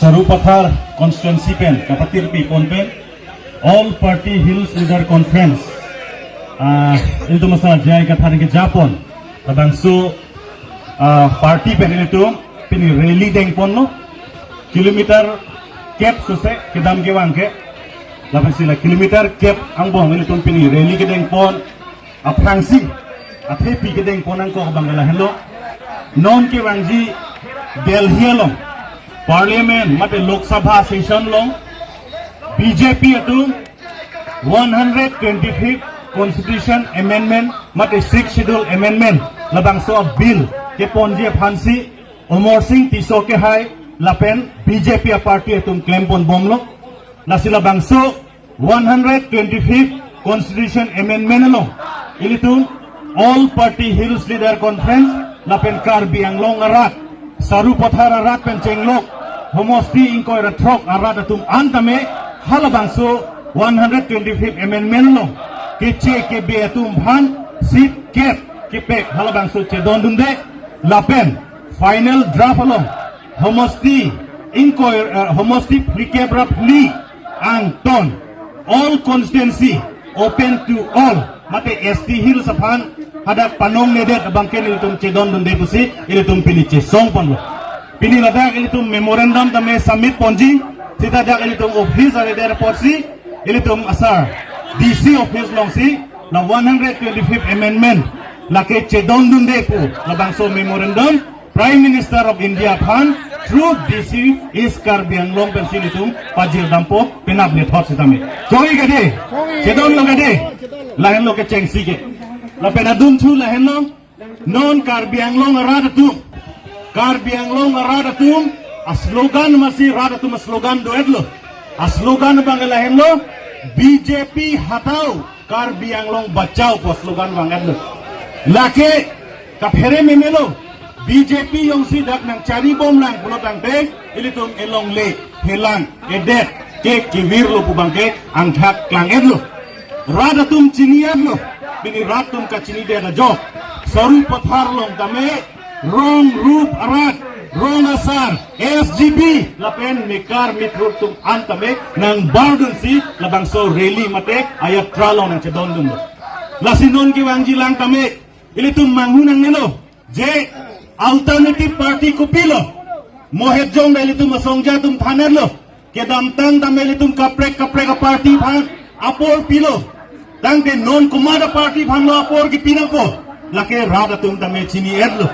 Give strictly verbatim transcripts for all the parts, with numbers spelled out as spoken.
Sarupathar constituency pen kapatirpi pon pen All Party Hills Leader Conference, ah, ilitum asar J I Kathar ke japon labangso, ah, party pen ilitum pini rally dengponlo, kilometer kep sose kedam kevang ke, lapensi la kilometer kep angbong ilitum pini rally kedengpon. Aphrangsi athepi kedengpon nangkok abang lahenlo. Non kevangji Delhi along Parliament mate Lok Sabha session along B J P atum one hundred twenty-fifth Constitution Amendment mate Sixth Schedule Amendment labangso a-bill keponji aphansi Amarsing Tisso kehai lapen B J P a-party atum klemponbomlo. Lasi labangso one hundred twenty-fifth Constitution Amendment along ilitum All Party Hills Leader Conference lapen Karbi Anglong arat, Sarupathar arat pen chenglok homosti ingkoi ra throk arat atum an tame halabangso one hundred twenty-fifth Amendment along keche kebe atum aphan seat kep kepek halabangso chedondunde lapen final draft along homosti ingkoi, eh, homosti phlikep ra phli angton all constituency open to all mate S T Hills aphan hadak panongledet abang ke ilitum chedondunde pusi ilitum pini chesongponlo. Pini ladak ilitum memorandum tame submit ponji, sita dak ilitum office aredet apotsi ilitum asar D C office alongsi la one hundred twenty-fifth Amendment lake chedondunde pu labangso memorandum Prime Minister of India aphan through D C East Karbi Anglong pensi ilitum pajirdampo penap nethot sitame. Choi kade, chedonlo kade, lahenlo kechengsi ke. Lapen adum thu lahenlo, non Karbi Anglong arat atum, Karbi Anglong arat atum, a-slogan masi rat atum a-slogan do-etlo. A-slogan abang lahenlo, B J P hatao, Karbi Anglong bachao pu slogan vang-etlo. Lake kaphere memelo, B J P jongsi dak nangcharibomlang pulo tangte ilitum elongle, helang, edet ke kevirlo pu abang ke angthak klang-etlo. Rat atum chini-etlo, pini rat atum kachinidet ajok Sarupathar along tame rong rup arat, rong asar, S G B lapen mekar methur atum an tame nangbardunsi labangso rally mate ayatra along nangchedondunlo. Lasi non kevangjilang tame ilitum manghu nangnelo je alternative party kopilo. Mohet jong da ilitum asongja atum than-etlo. Kedamtang tame ilitum kaprek kaprek a-party aphan apor pilo. Tangte non komat a-party aphanlo apor kepi nangpo? Lake rat atum tame chini-etlo.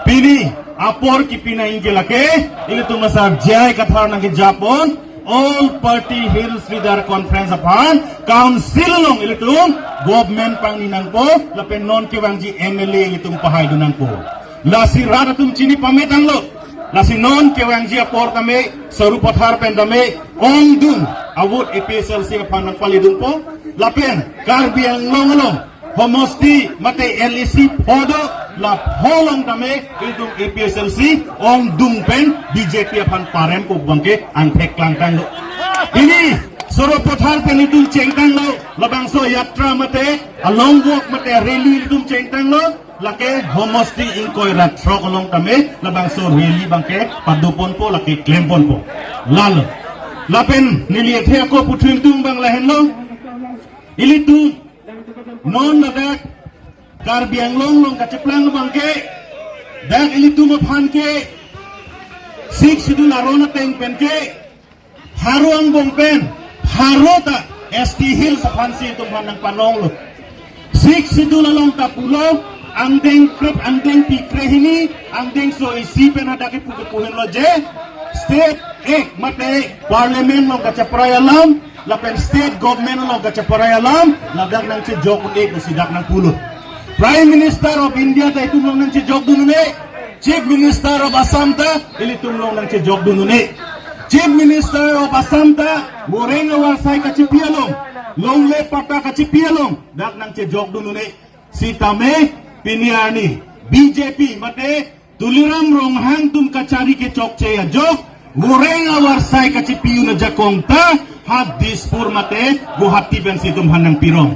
Pini apor kepi nangji ke lake ilitum asar J I Kathar nangkejapon All Party Hills Leader Conference aphan council along ilitum government pangni nangpo lapen non kevangji M L A ilitum pahaidun nangpo. Lasi rat atum chini pametanglo. Lasi non kevangji apor tame Sarupathar pen tame ongdung a-vote A P H L C aphan nangpalidunpo. Lapen Karbi Anglong along homosti mate L A C pho do, la pho along tame ilitum A P H L C ongdung pen B J P aphan parempo pu abang ke angthek klangtanglo. Pini Sarupathar pen ilitum chengtanglo, labangso yatra mate a-long walk mate rally ilitum chengtanglo. Lake homosti ingkoi ra throk along tame labangso rally abang ke padoponpo, lake klemponpo. Lalo. Lapen neli athe ako puthot ingtung abang lahenlo. Ilitum non ladak Karbi Anglong along kacheplang abang ke, dak ilitum aphan ke Sixth Schedule aron ateng pen ke pharo angbong pen pharo ta S T Hills aphansi itum aphan nangpanonglo. Sixth Schedule along ta pulo, angdeng krep, angdengpi krehini, angdengso isi pen hadak kipu kipu henlo je State Act mate Parliament along kacheparai alam lapen State Government along kacheparai alam ladak nangchejok un-e pusi dak nangpulo. Prime Minister of India ta itum along nangchejokdun un-e, Chief Minister of Assam ta ilitum along nangchejokdun un-e. Chief Minister of Assam ta voreng avarsai kachipi along, longle patta kachipi along dak nangchejokdun un-e. Sitame pini arni B J P mate Tuliram Ronghang atum kachari kechokche ajok voreng avarsai kachipi un ajakong ta ha Dispur mate Guwahati pensi itum aphan nangpirong.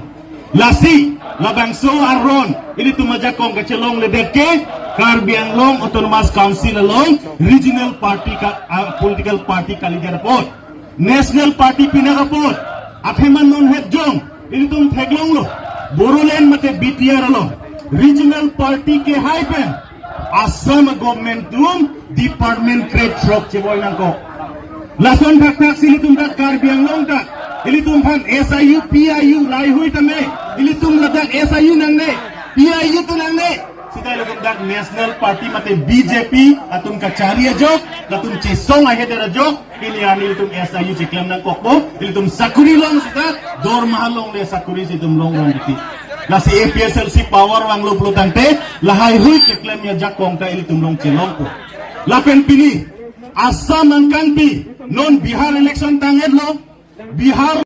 Lasi labangso aron ilitum ajakong kachelongledet ke Karbi Anglong Autonomous Council along regional party ka, ah, political party kalidet apot, national party pinak apot, athema non het jong ilitum theklonglo, Bodoland mate B T R along regional party kehai pen Assam government atum department krethrok cheboi nangkok. Lason thakthak si ilitum dak Karbi Anglong dak, ilitum aphan S I U, P I U, lahai hui tame, ilitum ladak S I U nangne, P I U tu nangne. Sita ilitum dak National Party mate B J P atum kachari ajok, latum chesong ahedet ajok, pini arni ilitum S I U cheklem nangkokpo, ilitum sakuri long sita, dormaha longle sakuri si itum long rong diti. Lasi A P H L C power vanglo pulo tangte, lahai hui keklem ajakong ta ilitum long chelongpo. Lapen pini, Assam angkangpi, non Bihar election tang-etlo, Bihar